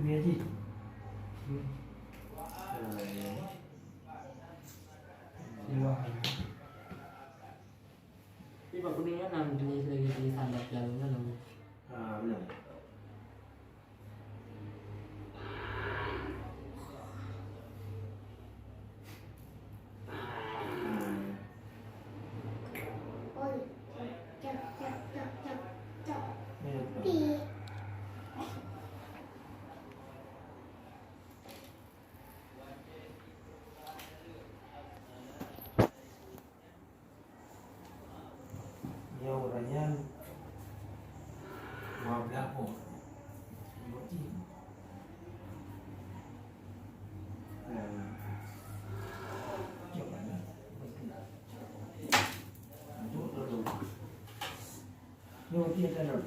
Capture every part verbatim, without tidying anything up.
Ngaji. Tapi bak kuning kan nam jenis lagi jenis standar jalan kan nam. Ah, benar. Nyoe ureueng nyan dua blah boh. Dua jih. Nah. Coba, nah. Duduk dulu. Nyoe dia dalam.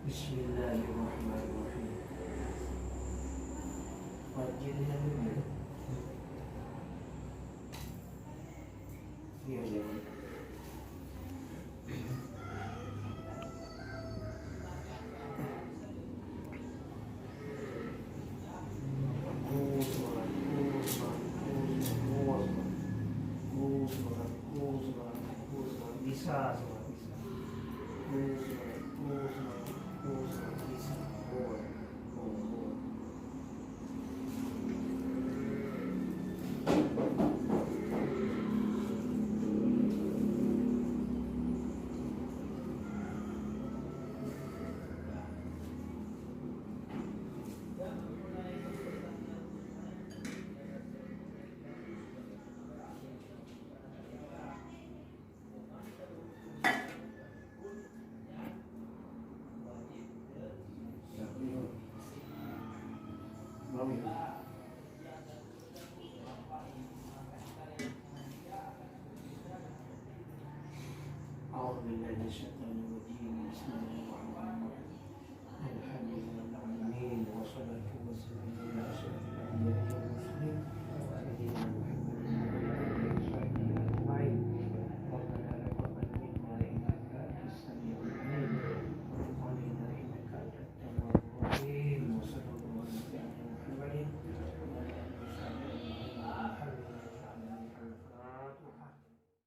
Bismillahirrahmanirrahim. Fajr yang mulia. Ya, ya. Bisa, bisa.